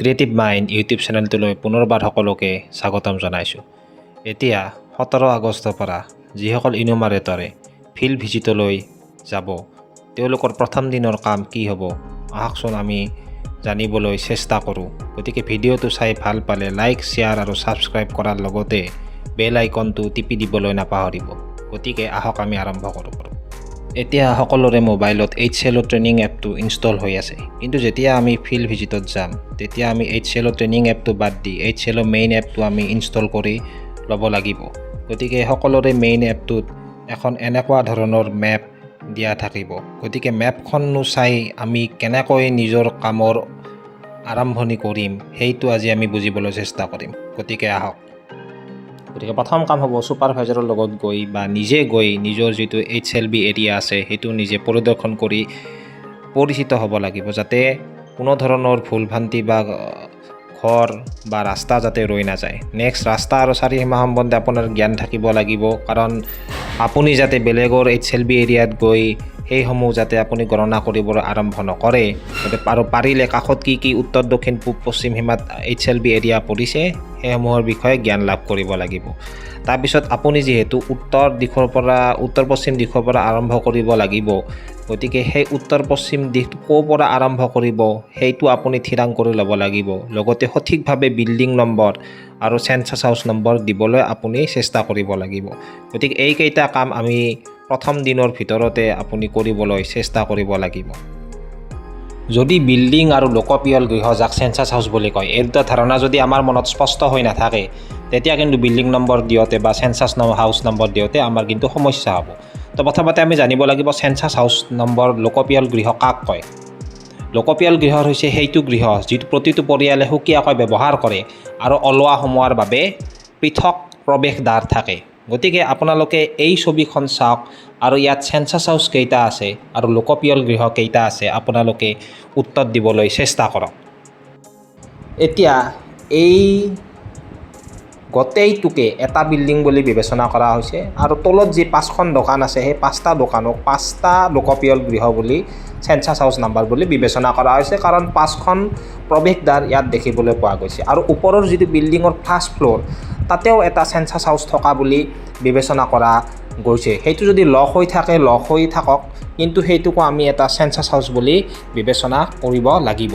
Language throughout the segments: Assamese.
ক্ৰিয়েটিভ মাইণ্ড ইউটিউব চেনেলটোলৈ পুনৰবাৰ সকলোকে স্বাগতম জনাইছোঁ। এতিয়া 17 আগষ্টৰ পৰা যিসকল ইনুমাৰেটৰে ফিল্ড ভিজিটলৈ যাব, তেওঁলোকৰ প্ৰথম দিনৰ কাম কি হ'ব, আহকচোন আমি জানিবলৈ চেষ্টা কৰোঁ। গতিকে ভিডিঅ'টো চাই ভাল পালে লাইক, শ্বেয়াৰ আৰু ছাবস্ক্ৰাইব কৰাৰ লগতে বেল আইকনটো টিপি দিবলৈ নাপাহৰিব। গতিকে আহক, আমি আৰম্ভ কৰোঁ। এতিয়া সকলোৰে মোবাইলত এইচ এল অ' ট্ৰেইনিং এপটো ইনষ্টল হৈ আছে। কিন্তু যেতিয়া আমি ফিল্ড ভিজিটত যাম, তেতিয়া আমি এইচ এল অ' ট্ৰেইনিং এপটো বাদ দি এইচ এল অ' মেইন এপটো আমি ইনষ্টল কৰি ল'ব লাগিব। গতিকে সকলোৰে মেইন এপটোত এখন এনেকুৱা ধৰণৰ মেপ দিয়া থাকিব। গতিকে মেপখননো চাই আমি কেনেকৈ নিজৰ কামৰ আৰম্ভণি কৰিম, সেইটো আজি আমি বুজিবলৈ চেষ্টা কৰিম। গতিকে আহক। গতিকে প্ৰথম কাম হ'ব ছুপাৰভাইজাৰৰ লগত গৈ বা নিজে গৈ নিজৰ যিটো এইচ এল বি এৰিয়া আছে, সেইটো নিজে পৰিদৰ্শন কৰি পৰিচিত হ'ব লাগিব, যাতে কোনো ধৰণৰ ভুল ভ্ৰান্তি বা ঘৰ বা ৰাস্তা যাতে ৰৈ নাযায়। নেক্সট, ৰাস্তা আৰু চাৰিসীমা সম্বন্ধে আপোনাৰ জ্ঞান থাকিব লাগিব, কাৰণ আপুনি যাতে বেলেগৰ এইচ এল বি এৰিয়াত গৈ সেইসমূহ যাতে আপুনি গণনা কৰিবলৈ আৰম্ভ নকৰে। গতিকে আৰু পাৰিলে কাষত কি কি উত্তৰ, দক্ষিণ, পূব, পশ্চিম সীমাত এইচ এল বি এৰিয়া পৰিছে, সেইসমূহৰ বিষয়ে জ্ঞান লাভ কৰিব লাগিব। তাৰপিছত আপুনি যিহেতু উত্তৰ দিশৰ পৰা, উত্তৰ পশ্চিম দিশৰ পৰা আৰম্ভ কৰিব লাগিব, গতিকে সেই উত্তৰ পশ্চিম দিশটো ক'ৰ পৰা আৰম্ভ কৰিব, সেইটো আপুনি থিৰাং কৰি ল'ব লাগিব। লগতে সঠিকভাৱে বিল্ডিং নম্বৰ আৰু চেঞ্চাছ হাউচ নম্বৰ দিবলৈ আপুনি চেষ্টা কৰিব লাগিব। গতিকে এইকেইটা কাম আমি প্ৰথম দিনৰ ভিতৰতে আপুনি কৰিবলৈ চেষ্টা কৰিব লাগিব। যদি বিল্ডিং আৰু লোকপিয়ল গৃহ, যাক চেঞ্চাছ হাউচ বুলি কয়, এই দুটা ধাৰণা যদি আমাৰ মনত স্পষ্ট হৈ নাথাকে, তেতিয়া কিন্তু বিল্ডিং নম্বৰ দিওঁতে বা চেঞ্চাছ হাউচ নম্বৰ দিওঁতে আমাৰ কিন্তু সমস্যা হ'ব। তো প্ৰথমতে আমি জানিব লাগিব চেঞ্চাছ হাউচ নম্বৰ, লোকপিয়ল গৃহ কাক কয়। লোকপিয়ল গৃহ হৈছে সেইটো গৃহ যিটো প্ৰতিটো পৰিয়ালে সুকীয়াকৈ ব্যৱহাৰ কৰে আৰু ওলোৱা সোমোৱাৰ বাবে পৃথক প্ৰৱেশদ্বাৰ থাকে। গতিকে আপোনালোকে এই ছবিখন চাওক আৰু ইয়াত চেঞ্চাছ হাউচ কেইটা আছে আৰু লোকপিয়ল গৃহ কেইটা আছে, আপোনালোকে উত্তৰ দিবলৈ চেষ্টা কৰক। এতিয়া এই গোটেইটোকে এটা বিল্ডিং বুলি বিবেচনা কৰা হৈছে আৰু তলত যি পাঁচখন দোকান আছে, সেই পাঁচটা দোকানক পাঁচটা লোকপিয়ল গৃহ বুলি, চেঞ্চাছ হাউচ নাম্বাৰ বুলি বিবেচনা কৰা হৈছে, কাৰণ পাঁচখন প্ৰৱেশদ্বাৰ ইয়াত দেখিবলৈ পোৱা গৈছে। আৰু ওপৰৰ যিটো বিল্ডিঙৰ ফাৰ্ষ্ট ফ্ল'ৰ, তাতেও এটা চেঞ্চাছ হাউচ থকা বুলি বিবেচনা কৰা গৈছে। সেইটো যদি লক হৈ থাকে, লক হৈ থাকক, কিন্তু সেইটোকো আমি এটা চেঞ্চাছ হাউচ বুলি বিবেচনা কৰিব লাগিব।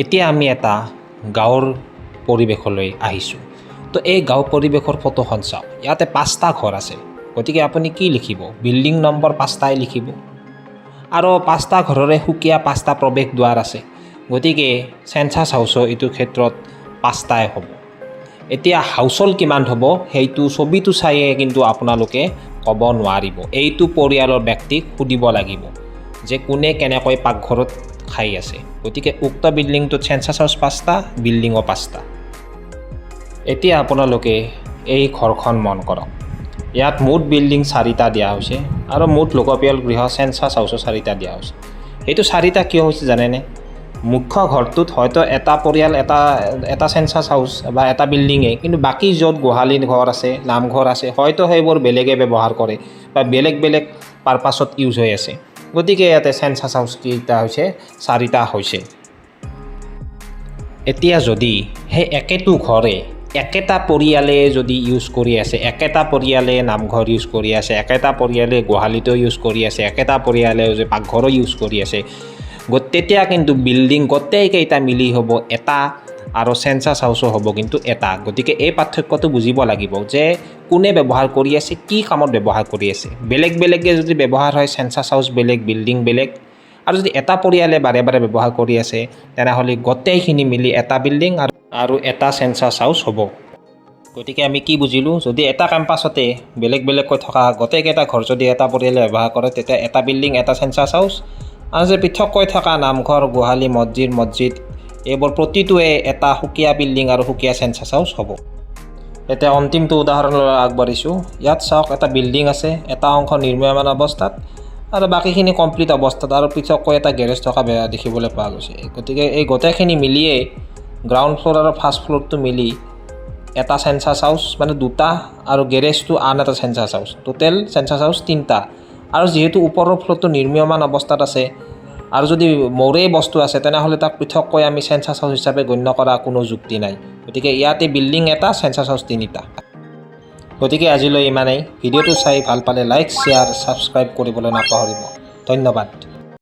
এতিয়া আমি এটা গাঁৱৰ পৰিৱেশলৈ আহিছোঁ। তো এই গাঁও পৰিৱেশৰ ফটোখন চাওক। ইয়াতে পাঁচটা ঘৰ আছে। গতিকে আপুনি কি লিখিব? বিল্ডিং নম্বৰ পাঁচটাই লিখিব। আৰু পাঁচটা ঘৰৰে সুকীয়া পাঁচটা প্ৰৱেশ দুৱাৰ আছে। গতিকে চেঞ্চাছ হাউচো এইটো ক্ষেত্ৰত পাঁচটাই হ'ব। এতিয়া হাউচহ'ল্ড কিমান হ'ব, সেইটো ছবিটো চায়ে কিন্তু আপোনালোকে ক'ব নোৱাৰিব। এইটো পৰিয়ালৰ ব্যক্তিক সুধিব লাগিব যে কোনে কেনেকৈ পাকঘৰত খাই আছে। গতিকে উক্ত বিল্ডিংটোত চেঞ্চাছ হাউচ পাঁচটা, বিল্ডিঙো পাঁচটা। এতিয়া আপোনালোকে এই ঘৰখন মন কৰক। ইয়াত মুঠ বিল্ডিং চাৰিটা দিয়া হৈছে আৰু মুঠ লোকপিয়ল গৃহ, চেঞ্চাছ হাউচো চাৰিটা দিয়া হৈছে। সেইটো চাৰিটা কিয় হৈছে জানেনে? মুখ্য ঘৰটোত হয়তো এটা পৰিয়াল, এটা এটা চেঞ্চাছ হাউচ বা এটা বিল্ডিঙেই, কিন্তু বাকী য'ত গোহালি ঘৰ আছে, নামঘৰ আছে, হয়তো সেইবোৰ বেলেগে ব্যৱহাৰ কৰে বা বেলেগ বেলেগ পাৰপাছত ইউজ হৈ আছে। গতিকে ইয়াতে চেঞ্চাছ হাউচ কেইটা হৈছে? চাৰিটা হৈছে। এতিয়া যদি সেই একেটো ঘৰে একেটা পৰিয়ালে যদি ইউজ কৰি আছে, একেটা পৰিয়ালে নামঘৰ ইউজ কৰি আছে, একেটা পৰিয়ালে গোহালিটো ইউজ কৰি আছে, একেটা পৰিয়ালে যে পাকঘৰো ইউজ কৰি আছে, তেতিয়া কিন্তু বিল্ডিং গোটেইকেইটা মিলি হ'ব এটা আৰু চেঞ্চাছ হাউচো হ'ব কিন্তু এটা। গতিকে এই পাৰ্থক্যটো বুজিব লাগিব যে কোনে ব্যৱহাৰ কৰি আছে, কি কামত ব্যৱহাৰ কৰি আছে। বেলেগ বেলেগকৈ যদি ব্যৱহাৰ হয়, চেঞ্চাছ হাউচ বেলেগ, বিল্ডিং বেলেগ। আৰু যদি এটা পৰিয়ালে বাৰে বাৰে ব্যৱহাৰ কৰি আছে, তেনেহ'লে গোটেইখিনি মিলি এটা বিল্ডিং আৰু এটা চেঞ্চাছ হাউচ হ'ব। গতিকে আমি কি বুজিলোঁ? যদি এটা কেম্পাছতে বেলেগ বেলেগকৈ থকা গোটেইকেইটা ঘৰ যদি এটা পৰিয়ালে ব্যৱহাৰ কৰে, তেতিয়া এটা বিল্ডিং, এটা চেঞ্চাছ হাউচ। আৰু যে পৃথককৈ থকা নামঘৰ, গোহালি, মছজিদ, এইবোৰ প্ৰতিটোৱে এটা সুকীয়া বিল্ডিং আৰু সুকীয়া চেঞ্চাছ হাউচ হ'ব। এতিয়া অন্তিমটো উদাহৰণলৈ আগবাঢ়িছোঁ। ইয়াত চাওক, এটা বিল্ডিং আছে, এটা অংশ নিৰ্মীয়মান অৱস্থাত আৰু বাকীখিনি কমপ্লিট অৱস্থাত আৰু পৃথককৈ এটা গেৰেজ থকা বেয়া দেখিবলৈ পোৱা গৈছে। গতিকে এই গোটেইখিনি মিলিয়েই গ্ৰাউণ্ড ফ্ল'ৰ আৰু ফাৰ্ষ্ট ফ্ল'ৰটো মিলি এটা চেঞ্চাছ হাউচ, মানে দুটা, আৰু গেৰেজটো আন এটা census house, total census house তিনিটা। আৰু যিহেতু ওপৰৰ ফ্ল'ৰটো নিৰ্মীয়মান অৱস্থাত আছে আৰু যদি মোৰেই বস্তু আছে, তেনেহ'লে তাক পৃথককৈ আমি চেঞ্চাছ হাউচ হিচাপে গণ্য কৰা কোনো যুক্তি নাই। গতিকে ইয়াতে বিল্ডিং এটা, চেঞ্চাছ হাউচ তিনিটা। গতিকে আজিলৈ ইমানেই। ভিডিঅ'টো চাই ভাল পালে লাইক, শ্বেয়াৰ, ছাবস্ক্ৰাইব কৰিবলৈ নাপাহৰিব। ধন্যবাদ।